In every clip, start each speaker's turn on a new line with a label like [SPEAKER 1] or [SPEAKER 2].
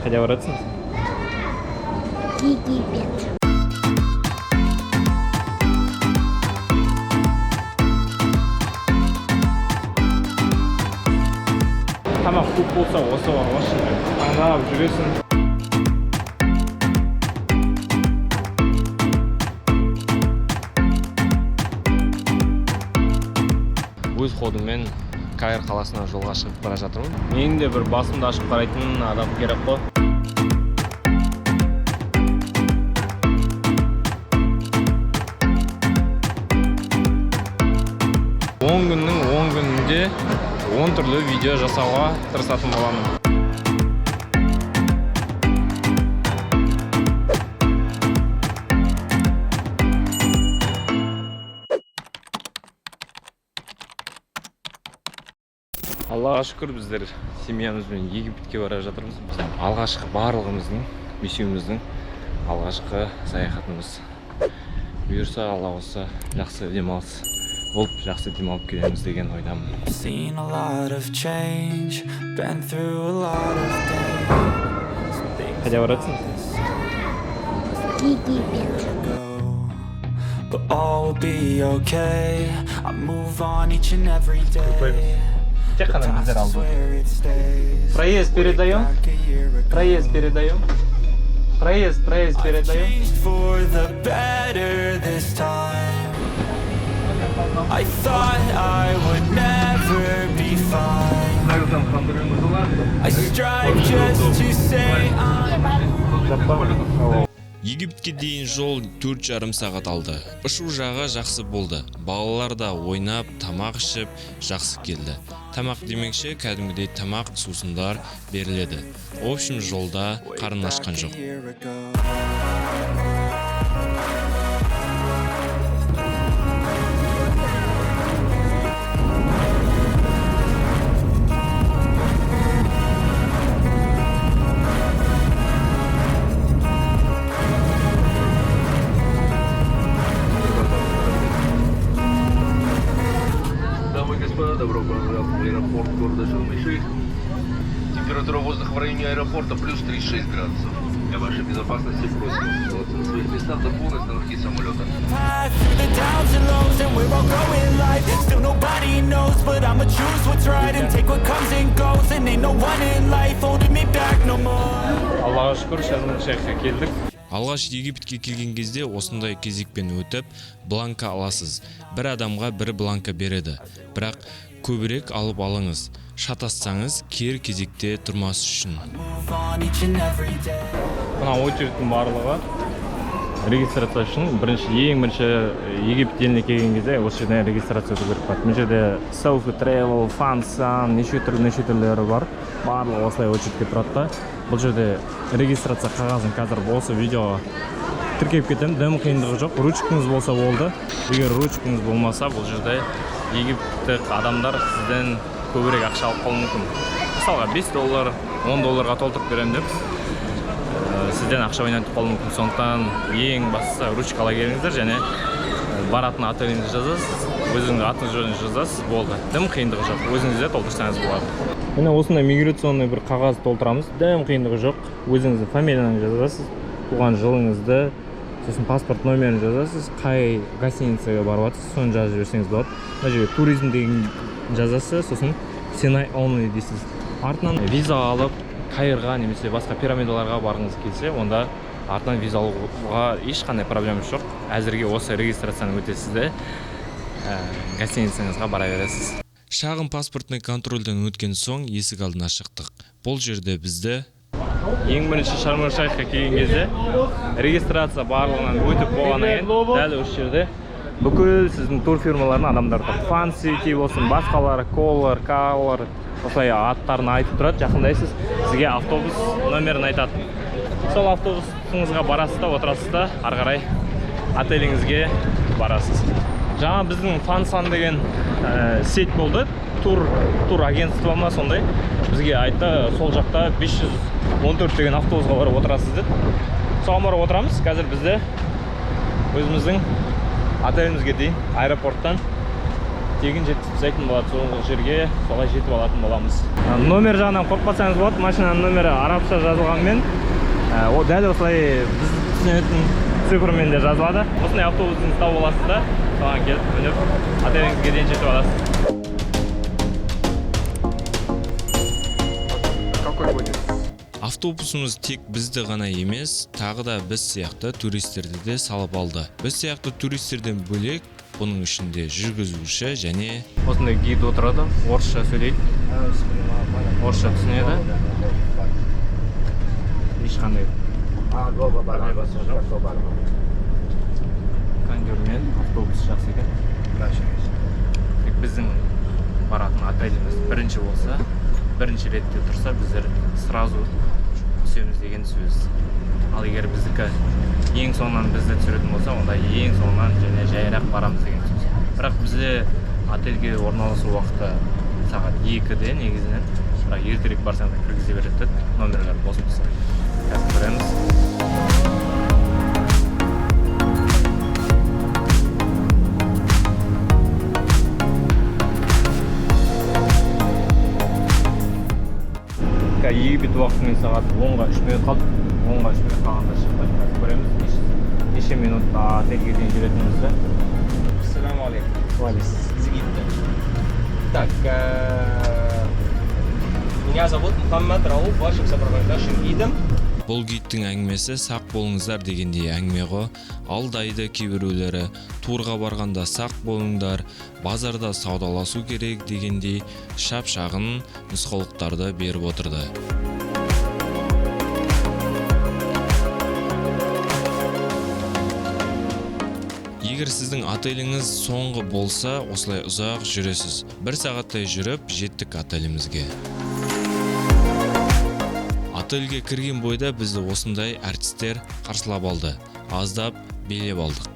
[SPEAKER 1] Қайда баратсың?
[SPEAKER 2] Египет.
[SPEAKER 1] Тамақ көп болса, осы бар ғой, таңдап жүресің. Өз ходыммен Каир қаласына жолға шығып бара жатырмын. Менің де бір басымды ашып қарайтын адам керек қой. 10 күннің 10 күнінде 10 түрлі видео жасауға тырысатын боламын. Аллаға шүкір, біздер семьямызбен Египетке бара жатырмыз. Біздің алғашқы, барлығымыздың, бесеуіміздің алғашқы саяхатымыз. Бұйырса, Алла қаласа, жақсы демалыс болып, жақсы демалып келеміз деген ойдамын.
[SPEAKER 3] Seen a lot of change, been through a lot of pain. Some things
[SPEAKER 1] Қайда баратсың?
[SPEAKER 2] Египет.
[SPEAKER 3] go, but all will be okay. I move on each and every day.
[SPEAKER 1] Тек қана біздер алды.
[SPEAKER 3] Swear it stays.
[SPEAKER 1] Проезд передаем?
[SPEAKER 3] Back a year ago.
[SPEAKER 1] Проезд передаем? Проезд, проезд передаем?
[SPEAKER 3] Changed for the better this time. I thought I would never be fine. I strive just to say I'm.
[SPEAKER 4] Египетке дейін жол 4,5 сағат алды. Ұшу жағы жақсы болды. Балалар да ойнап, тамақ ішіп, жақсы келді. Тамақ демекші, кәдімгідей тамақ, сусындар беріледі. В общем, жолда қарын ашқан
[SPEAKER 3] Back a
[SPEAKER 4] жоқ.
[SPEAKER 3] year ago.
[SPEAKER 5] Дамы и господа, добро пожаловать в аэропорт города Шарм-эль-Шейх. Температура воздуха в районе аэропорта плюс 36 градусов. Для вашей безопасности просим оставаться на своих местах до полной остановки самолета.
[SPEAKER 3] Path through the downs and lows, and we're all going life. Still nobody knows, but I'ma choose what's right and take what comes and goes. And ain't no one in life holding me back no more.
[SPEAKER 1] Аллаға шүкір, Шарм-эль-Шейхке келдік.
[SPEAKER 4] Алғаш Египетке келген кезде осындай кезекпен өтіп, бланка аласыз. Бір адамға бір бланка береді. Бірақ көбірек алып алыңыз. Шатассаңыз, кері кезекте тұрмас үшін.
[SPEAKER 3] Move on each and every day.
[SPEAKER 1] Мына очередьтің барлығы регистрация үшін. Бірінші, ең бірінші Египет еліне келген кезде осы жерден регистрация өту керек болады. Мына жерде Selfie Travel, Fun, неше түрлі, неше түрлері бар. Барлығы осылай очередьке тұрады да. Бұл жерде регистрация қағазын қазір осы видеоға тіркеп кетемін. Дым қиындығы жоқ. Ручкаңыз болса болды. Егер ручкаңыз болмаса, бұл жерде египтік адамдар сізден көбірек ақша алып қалуы мүмкін. Мысалға, 5 доллар, 10 долларға толтырып беремін деп сізден ақша ойнатып қалуы мүмкін. Сондықтан ең бастысы ручка ала келіңіздер және баратын отеліңізді жазасыз, өзіңіздің аты жөніңізді жазасыз, болды. Дым қиындығы жоқ. Өзіңіз де толтырсаңыз болады. Міне, осындай миграционный бір қағаз толтырамыз. Дым қиындығы жоқ. Өзіңіздің фамилияңызды жазасыз, туған жылыңызды, сосын паспорт номерін жазасыз, қай гостиницаға барып жатырсыз, соны жазып жіберсеңіз болады. Мына жерге туризм деген жазасыз, сосын Синай only дейсіз. Артынан виза алып, Каирға немесе басқа пирамидаларға барғыңыз келсе, онда артынан виза алуға ешқандай проблема жоқ. Әзірге осы регистрацияны өтесіз де, гостиницаңызға бара бересіз.
[SPEAKER 4] Шағын паспортный контрольден өткен соң есік алдына шықтық. Бұл жерде бізді
[SPEAKER 1] Ең бірінші Шарм-эль-Шейхке келген кезде регистрация барлығынан өтіп болғаннан кейін дәл осы жерде бүкіл сіздің турфирмалардың адамдары тұр. Fun City болсын, басқалары, Color, Color, осылай аттарын айтып тұрады. Жақындайсыз, сізге автобус номерін айтады. Сол автобусыңызға барасыз да, отырасыз да, ары қарай отеліңізге барасыз. Жаңа біздің Фансан деген сеть болды, тур агентство ма сондай. Бізге айтты, сол жақта 514 деген автобусқа барып отырасыз деді. Соған барып отырамыз. Қазір бізде өзіміздің отелімізге дейін аэропорттан Тегін жеткізіп тастайтын болады, соңғы жерге солай жетіп алатын боламыз. Номер жағынан қорықпасаңыз болады, машинаның номері арабша жазылғанмен, ол дәл осылай біз түсінетін цифрмен де жазылады. Осындай автобустың тауып аласыз да, соған келіп мініп, отеліңізге дейін жетіп аласыз.
[SPEAKER 2] Какой будет?
[SPEAKER 4] Автобусымыз тек бізді ғана емес, тағы да біз сияқты туристерді де салып алды. Біз сияқты туристерден бөлек, бұның ішінде жүргізуші және
[SPEAKER 1] Осындай гид отырады, орысша сөйлейді, орысша түсінеді. Ешқандай проблемасы жоқ. Кондермен автобус жақсы екен. Тек біздің баратын отеліміз бірінші болса, бірінші ретте тұрса, біздер сразу түсеміз деген сөз. Ал егер біздікі ең соңынан бізді түсіретін болса, онда ең соңынан және жайырақ барамыз деген сөз. Бірақ бізде отельге орналасу уақыты сағат 2-де негізінен, бірақ ертерек барсаң да кіргізе береді деді, номерлер бос болса. Қазір көреміз. Қазір Египет уақытымен сағат 10-ға 3 минут қалды. 10-ға 3 минут қалғанда шықтық. Қазір көреміз неше минут отельге дейін жүретінімізді.
[SPEAKER 2] Ассаламу алейкум. Из Египта. Так, меня зовут Мухаммад Рауф, вашим сопровождающим гидом.
[SPEAKER 4] Бұл гидтің әңгімесі сақ болыңыздар дегендей әңгіме ғой. Алдайды кейбіреулері, турға барғанда сақ болыңдар, базарда саудаласу керек дегендей шап-шағын нұсқаулықтарды беріп отырды. Егер сіздің отеліңіз соңғы болса, осылай ұзақ жүресіз. Бір сағаттай жүріп жеттік отелімізге. Отельге кірген бойда бізді осындай әртістер қарсылап алды. Аздап билеп алдық.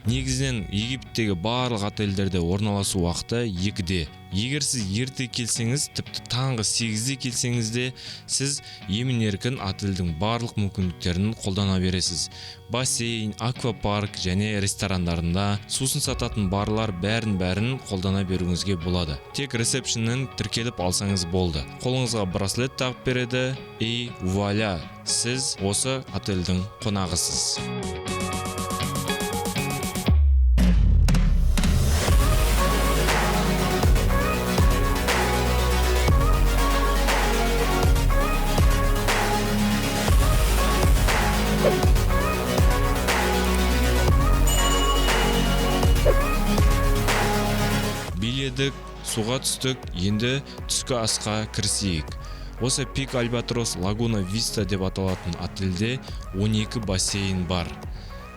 [SPEAKER 4] Негізінен Египеттегі барлық отельдерде орналасу уақыты 2-де. Егер сіз ерте келсеңіз, тіпті таңғы 8-де келсеңіз де, сіз емін-еркін отельдің барлық мүмкіндіктерін қолдана бересіз. Бассейн, аквапарк және ресторандарында сусын сататын барлар бәрін-бәрін қолдана беруіңізге болады. Тек ресепшннен тіркеліп алсаңыз болды. Қолыңызға браслет тағып береді и вуаля, сіз осы отельдің қонағысыз. Биледік, суға түстік, енді түскі асқа кірісейік. Осы Пик Альбатрос Лагуна Виста деп аталатын отельде 12 бассейн бар,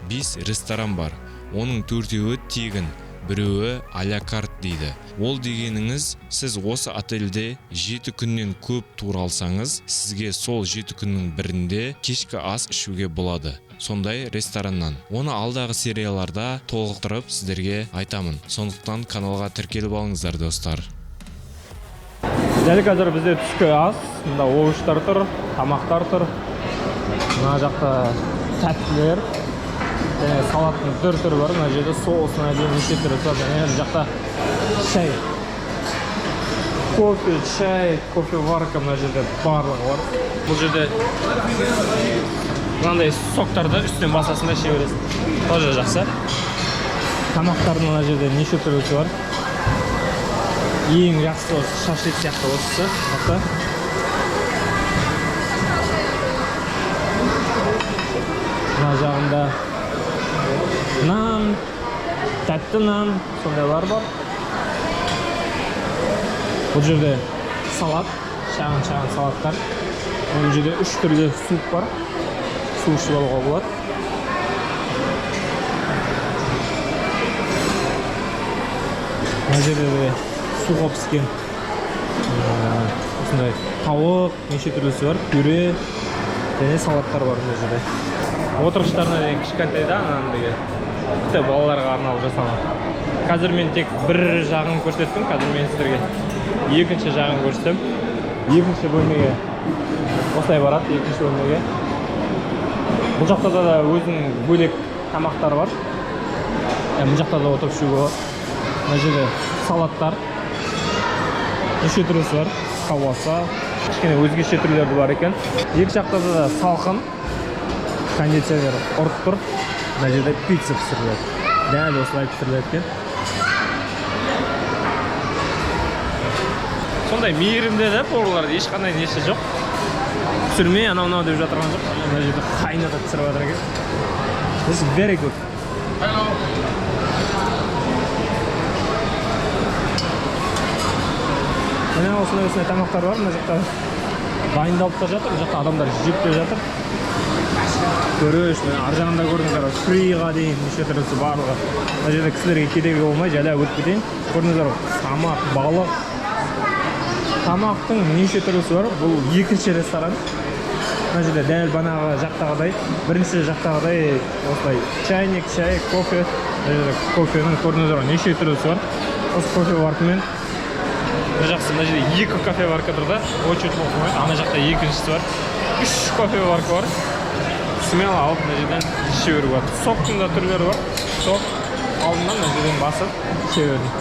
[SPEAKER 4] 5 ресторан бар. Оның төртеуі тегін, біреуі а-ля карт дейді. Ол дегеніңіз, сіз осы отельде 7 күннен көп тур алсаңыз, сізге сол 7 күннің бірінде кешкі ас ішуге болады. Сондай рестораннан. Оны алдағы серияларда толықтырып сіздерге айтамын. Сондықтан каналға тіркеліп алыңыздар, достар.
[SPEAKER 1] Дәл қазір бізде түскі ас, мында овощтар тұр, тамақтар тұр. Мына жақта тәттілер және салаттың түр түрі бар. Мына жерде соусына дейін неше түрі бар. Және мына жақта шай, кофе, чай, кофеварка, мына жерде барлығы бар. Бұл жерде мынандай соктарды үстінен басасың да іше бересің. Тоже жақсы. Тамақтардың мына жерде неше түрлісі бар. Ең жақсысы осы шашлык сияқты осысы. Мына жағында нан, тәтті нан, сондайлар бар. Бұл жерде салат, шағын шағын салаттар. Бұл жерде үш түрлі суп бар, су ішіп алуға болады. Мына жерде де суға піскен осындай тауық, неше түрлісі бар, пюре және салаттар бар мына жерде. Отырғыштарына дейін кішкентай да, анандай тіпті балаларға арналып жасалған. Қазір мен тек бір жағын көрсеттім, қазір мен сіздерге екінші жағын көрсетемін. Екінші бөлмеге осылай барады, екінші бөлмеге. Бұл жақта да өзінің бөлек тамақтары бар. Мына жақта да отырып ішуге болады. Мына жерде салаттар, неше түрлісі бар, колбаса, кішкене өзгеше түрлері бар екен. Екі жақта да салқын, кондиционер ұрып тұр. Мына жерде пицца пісіріледі, дәл осылай пісіріледі екен. Сондай мейірімді да поварлар, ешқандай несі жоқ, пісірме анау мынау деп жатырған жоқ. Мына жерде қайнатып пісіріп жатыр екен. This is very good.
[SPEAKER 5] Hello.
[SPEAKER 1] Міне осындай осындай тамақтар бар. Мына жақта дайындалып та жатыр, мына жақта адамдар жеп те жатыр. Көріш, міне ар жағында көрдіңіздер, фриға дейін неше түрлісі барлығы. Мына жерде кісілерге кедергі болмай жайлап өтіп кетейін. Көрдіңіздер ғой, тамақ, балық, тамақтың неше түрлісі бар. Бұл екінші ресторан. Мына жерде дәл банағы жақтағыдай, бірінші жақтағыдай осылай чайник, чай, кофе. Мына жерде кофенің көрдіңіздер ғой, неше түрлісі бар. Осы кофе баркымен бір жақсы, мына жерде екі кофе барка тұр да, очередь болып қоймайды. Ана жақта екіншісі бар, үш кофе барка бар. Смело алып мына жерден іше беруге болады. Соктың да түрлері бар. Сок алдым да мына жерден басып іше бердім.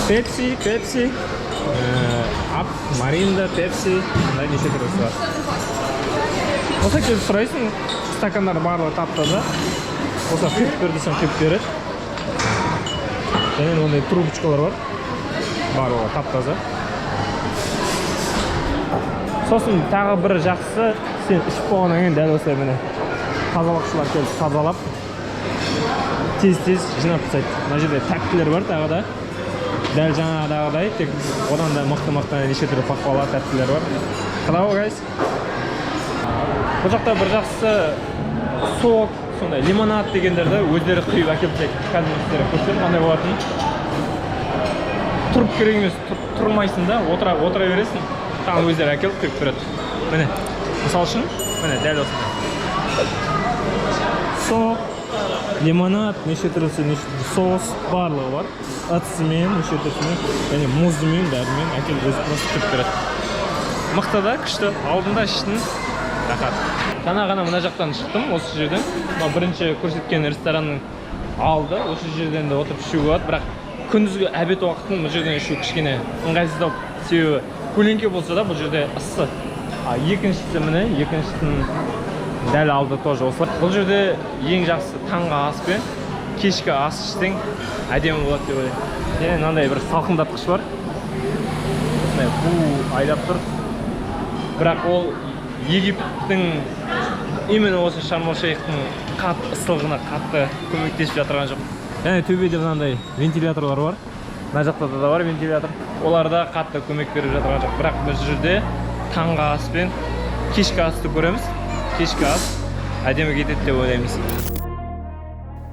[SPEAKER 1] Пепси, Пепси, ап, Маринда, Пепси, мындай неше түрлісі бар. Осылай келіп сұрайсың, стакандар барлығы тап-таза. Осылай құйып бер десең құйып береді. Және мынандай трубочкалар бар, барлығы тап-таза. Сосын тағы бір жақсысы, сен ішіп болғаннан кейін дәл осылай міне тазалақшылар келіп тазалап тез-тез жинап тастайды. Мына жерде тәттілер бар тағы да, дәл жаңағыдағыдай, тек одан да мықты-мықты неше түрлі пахвала тәттілер бар. Hello guys. Бұл жақта бір жақсысы сок, сондай лимонад дегендерді өздері құйып әкеліп тастайды. Қазір мен сіздерге көрсетемін қандай болатынын. Тұрып керек емес, тұрмайсың да, отыра бересің, саған өздері әкеліп құйып береді. Міне, мысал үшін, міне дәл осындай. Сок, лимонад, неше түрлісі, неше түрлі соус, барлығы бар. Ыдысымен, неше түрлісімен, және мұзымен, бәрімен әкеліп өзі просто құйып береді. Мықты да, күшті, алдында іштің рахат. Жаңа ғана мына жақтан шықтым, осы жерден. Мына бірінші көрсеткен ресторанның алды, осы жерден де отырып ішуге болады, бірақ күндізгі обед уақытын бұл жерден ішу кішкене ыңғайсыздау, себебі көлеңке болса да бұл жерде ыссы. А екіншісі міне, екіншісінің дәл алды тоже осылай. Бұл жерде ең жақсы таңғы ас пен кешкі ас ішсең әдемі болады деп ойлаймын. Және мынандай бір салқындатқыш бар, осындай бу айдап тұр. Бірақ ол Египеттің именно осы Шарм-эль-Шейхтің қатты ыстылығына қатты көмектесіп жатырған жоқ. Және төбеде мынандай вентиляторлар бар. Мына жақта да бар вентилятор. Олар да қатты көмек беріп жатырған жоқ. Бірақ біз жерде таңғы ас пен кешкі асты көреміз. Кешкі ас әдемі кетеді деп ойлаймыз.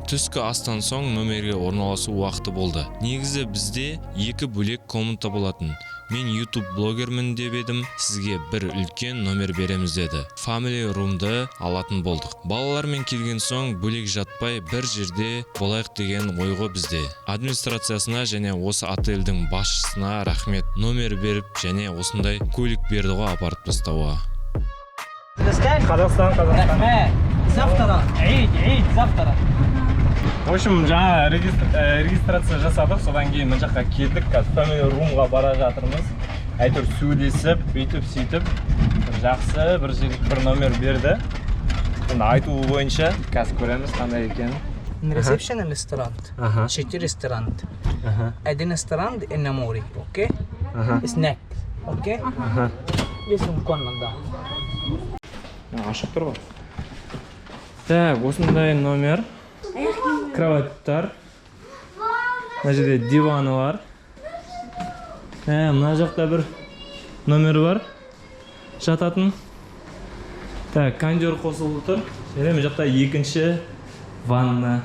[SPEAKER 4] Түскі астан соң номерге орналасу уақыты болды. Негізі бізде екі бөлек комната болатын. Мен YouTube блогермін деп едім, сізге бір үлкен номер береміз деді. Family Room'ды алатын болдық. Балалармен келген соң бөлек жатпай бір жерде болайық деген ой ғой бізде. Администрациясына және осы отельдің басшысына рахмет. Номер беріп және осындай көлік берді ғой апарып тастауға.
[SPEAKER 1] Қазақстан, Қазақстан.
[SPEAKER 2] Рахмет. Завтра. عيد, عيد, завтра.
[SPEAKER 1] В общем, жаңа регистрация жасадық, содан кейін мына жаққа келдік, қазір Family Room'ға бара жатырмыз. Әйтеуір сөйлесіп, бүйтіп сөйтіп, бір жақсы бір жер, бір номер берді. Енді айтуы бойынша қазір көреміз қандай екенін.
[SPEAKER 6] Reception restaurant.
[SPEAKER 1] Аха.
[SPEAKER 6] Четыре ресторан.
[SPEAKER 1] Аха.
[SPEAKER 6] Один ресторан на море, окей?
[SPEAKER 1] Аха.
[SPEAKER 6] Snack, окей?
[SPEAKER 1] Аха.
[SPEAKER 6] Здесь комната.
[SPEAKER 1] Ашық тұр ғой. Так, осындай номер. Кроваттар. Мына жерде диваны бар. Мына жақта бір номер бар жататын. Так, кондер қосылып тұр. Және мына жақта екінші ванна.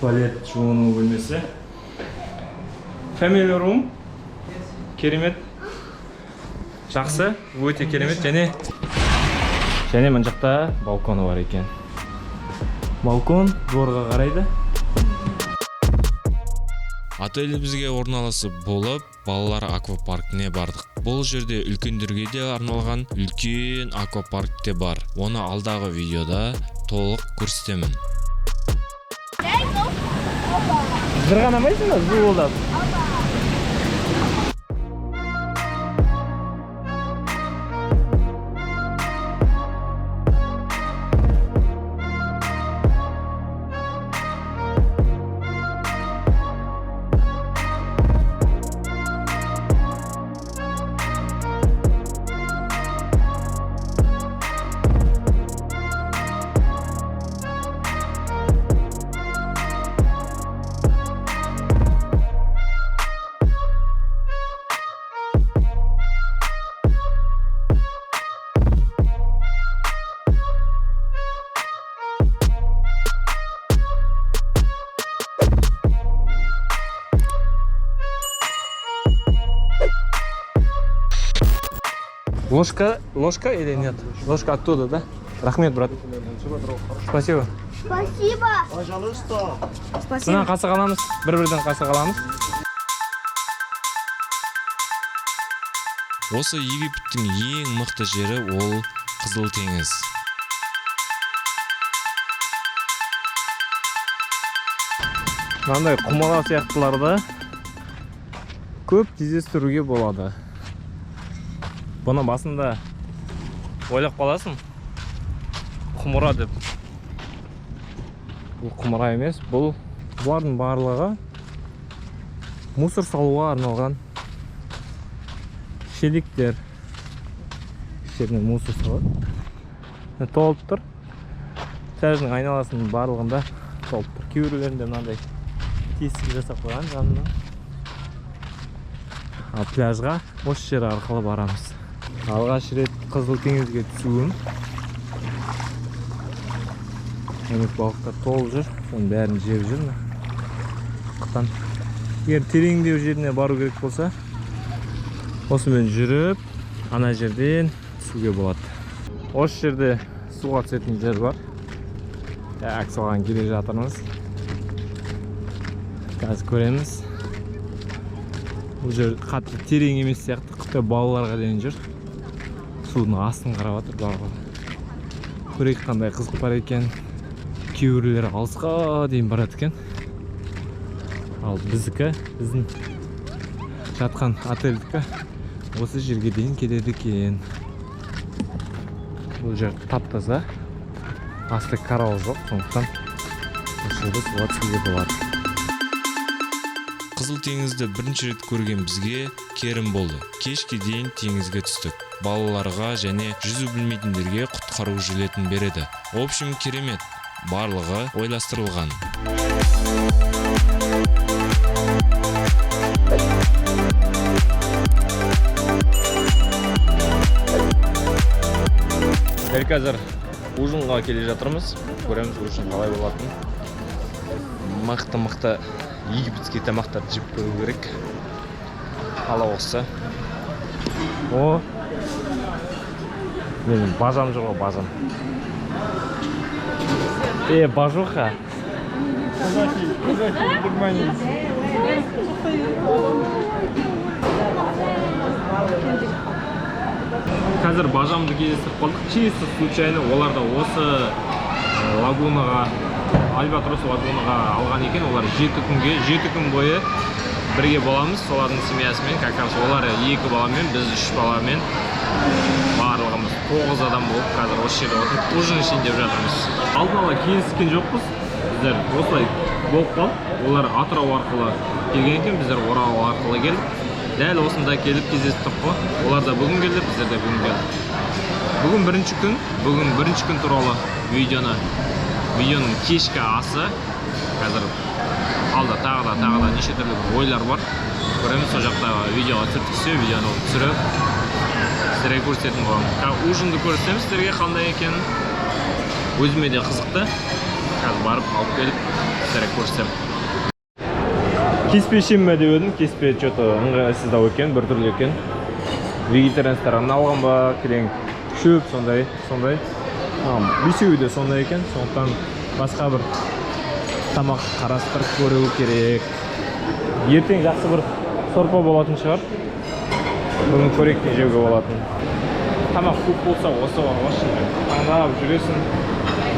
[SPEAKER 1] Туалет, жуыну бөлмесі. Family room. Керемет. Жақсы, өте керемет. Және мына жақта балконы бар екен. Балкон дворға қарайды.
[SPEAKER 4] Отелімізге орналасып болып, балалар аквапаркіне бардық. Бұл жерде үлкендерге де арналған үлкен аквапарк те бар. Оны алдағы видеода толық көрсетемін.
[SPEAKER 1] Зырғанамайсың ба зуылдап? Ложка, ложка или нет? Ложка оттуда, да? Рахмет, брат. Спасибо.
[SPEAKER 7] Спасибо.
[SPEAKER 1] Мына қасық аламыз, бір-бірден қасық аламыз.
[SPEAKER 4] Осы Египеттің ең мықты жері ол Қызыл теңіз.
[SPEAKER 1] Мынандай құмала сияқтыларды көп кездестіруге болады. Бұны басында ойлап қаласың, құмыра деп. Бұл құмыра емес, бұлардың барлығы мусор салуға арналған шелектер. Іштеріне мусор салады. Міне, толып тұр. Пляждың айналасының барлығында толып тұр. Кейбіреулерінде мынандай тесік жасап қойған жанына. Ал пляжға осы жер арқылы барамыз. Алғаш рет Қызыл теңізге түсуім. Міне, балықтар толып жүр, соның бәрін жеп жүр мына. Қытан. Егер тереңдеу жеріне бару керек болса, осымен жүріп, ана жерден түсуге болады. Осы жерде суға түсетін жер бар. Так, соған келе жатырмыз. Қазір көреміз. Бұл жер қатты терең емес сияқты, құттай балаларға дейін жүр. Судың астын қарап жатыр барлығы. Көрейік қандай қызық бар екен. Кейбіреулері алысқа дейін барады екен. Ал біздің жатқан отельдікі осы жерге дейін келеді екен. Бұл жер тап-таза. Асты коралл жоқ, сондықтан осы жерде суға түсуге болады.
[SPEAKER 4] Қызыл теңізді бірінші рет көрген бізге керім болды. Кешке дейін теңізге түстік. Балаларға және жүзу білмейтіндерге құтқару жилетін береді. В общем, керемет. Барлығы ойластырылған.
[SPEAKER 1] Дәл қазір ужинға келе жатырмыз. Көреміз ужин қалай болатынын. Мықты-мықты египетский тамақтарды жеп көру керек. Алла қосса. О, менің бажам жүр ғой, бажам. Бажуха. Қазір бажамды кездестіріп қалдық. Чисто случайно олар да осы лагунаға, Альбатрос лагунаға алған екен. Олар 7 күн бойы бірге боламыз солардың семьясымен. Как раз олар 2 баламен, біз 3 баламен, барлығымыз 9 адам болып қазір осы жерде отырып ужин ішейін деп жатырмыз. Алдын ала келіскен жоқпыз. Біздер осылай болып қалдық. Олар Атырау арқылы келген екен, біздер Орал арқылы келдік. Дәл осында келіп кездесіп тұрдық қой. Олар да бүгін келді, біздер де бүгін келдік. Бүгін бірінші күн, бүгін бірінші күн туралы видеоның кешкі асы. Қазір Алда тағы да, тағы да неше түрлі бір ойлар бар. Көреміз, сол жақта видеоға түсіріп түссе, видеоны түсіріп сіздерге көрсететін боламын. Қазір ужинді көрсетемін сіздерге, қандай екенін. Өзіме де қызықты. Қазір барып алып келіп сіздерге көрсетемін. Кеспе ішемін бе деп едім, кеспе че-то ыңғайсыздау екен, біртүрлі екен. Вегетарианецтер арналған ба, кілең шөп сондай. Бесеуі де сондай екен, сондықтан басқа бір тамақ қарастырып көру керек. Ертең жақсы бір сорпа болатын шығар. Бүгін көрейік не жеуге болатын. Тамақ көп болса, осы бар ғой, шынымен таңдап жүресің,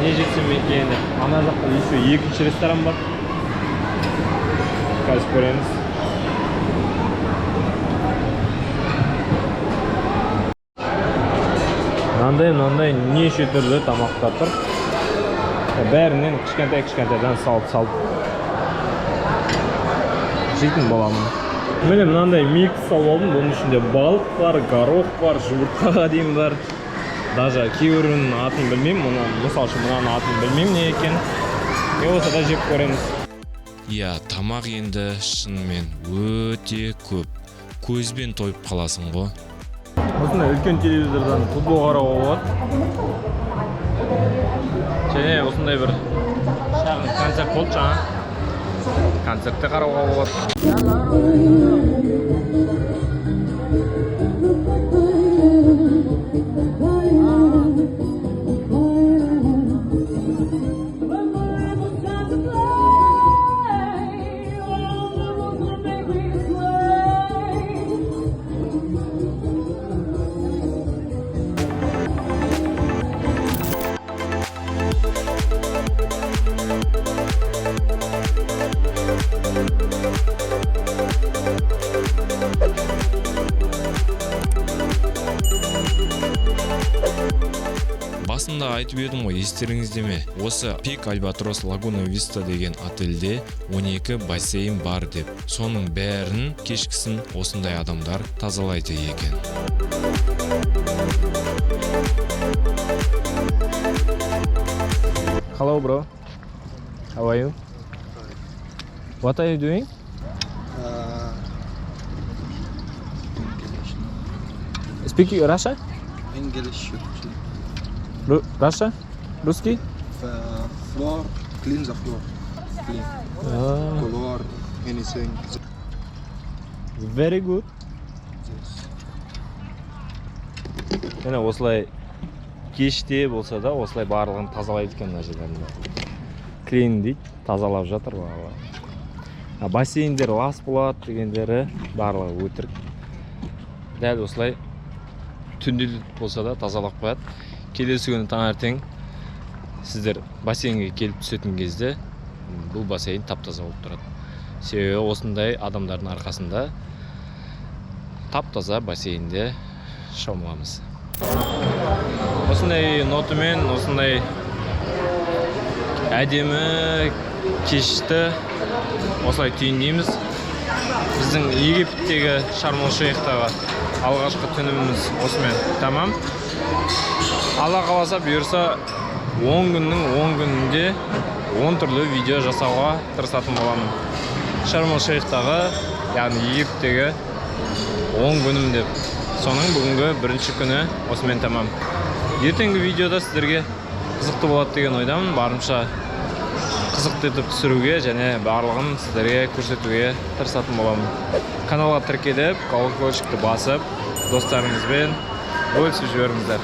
[SPEAKER 1] не жесем екен деп. Ана жақта еще екінші ресторан бар, қазір көреміз. Мынандай, мынандай неше түрлі тамақтар тұр. Бәрінен кішкентай кішкентайдан салып салып жейтін боламын. Міне, мынандай микс салып алдым. Бұның ішінде балық бар, горох бар, жұмыртқаға дейін бар. Даже кейбіреуінің атын білмеймін. Мұны, мысалы үшін, мынаның атын білмеймін не екенін. Не болса да жеп көреміз.
[SPEAKER 4] Иә, тамақ енді шынымен өте көп, көзбен тойып қаласың ғой.
[SPEAKER 1] Осындай үлкен телевизордан футбол қарауға болады және осындай бір шағын концерт болды жаңа, концертте қарауға болады.
[SPEAKER 7] When time to play, all the rules will make me sway.
[SPEAKER 4] Басында айтып едім ғой, естеріңізде ме, осы Пик Альбатрос Лагуна Виста деген отельде 12 бассейн бар деп. Соның бәрін кешкісін осындай адамдар тазалайды екен.
[SPEAKER 1] Hello, bro. How are you? What are you doing?
[SPEAKER 8] English.
[SPEAKER 1] Speak Russia?
[SPEAKER 8] English.
[SPEAKER 1] Russia? Русский?
[SPEAKER 8] Floor, clean the floor. Clean.
[SPEAKER 1] Ah,
[SPEAKER 8] Color, anything.
[SPEAKER 1] Very good.
[SPEAKER 8] This.
[SPEAKER 1] Міне, осылай кеште болса да, осылай барлығын тазалайды екен мына жерлерді. Clean дейді, тазалап жатыр барлығы. А бассейндер лас болады дегендері барлығы өтірік. Дәл осылай түнделетіп болса да тазалап қояды. Келесі күні таңертең сіздер бассейнге келіп түсетін кезде бұл бассейн тап таза болып тұрады. Себебі осындай адамдардың арқасында тап таза бассейнде шомыламыз. Осындай нотамен, осындай әдемі кешті осылай түйіндейміз. Біздің Египеттегі, Шарм эль Шейхтағы алғашқы түніміз осымен тамам. Алла қаласа, бұйырса, 10 күннің 10 күнінде 10 түрлі видео жасауға тырысатын боламын. Шарм эль Шейхтағы, яғни Египеттегі 10 күнім деп. Соның бүгінгі бірінші күні осымен тамам. Ертеңгі видеода сіздерге қызықты болады деген ойдамын. Барынша қызықты етіп түсіруге және барлығын сіздерге көрсетуге тырысатын боламын. Каналға тіркеліп, колокольчикті басып, достарыңызбен бөлісіп жіберіңіздер.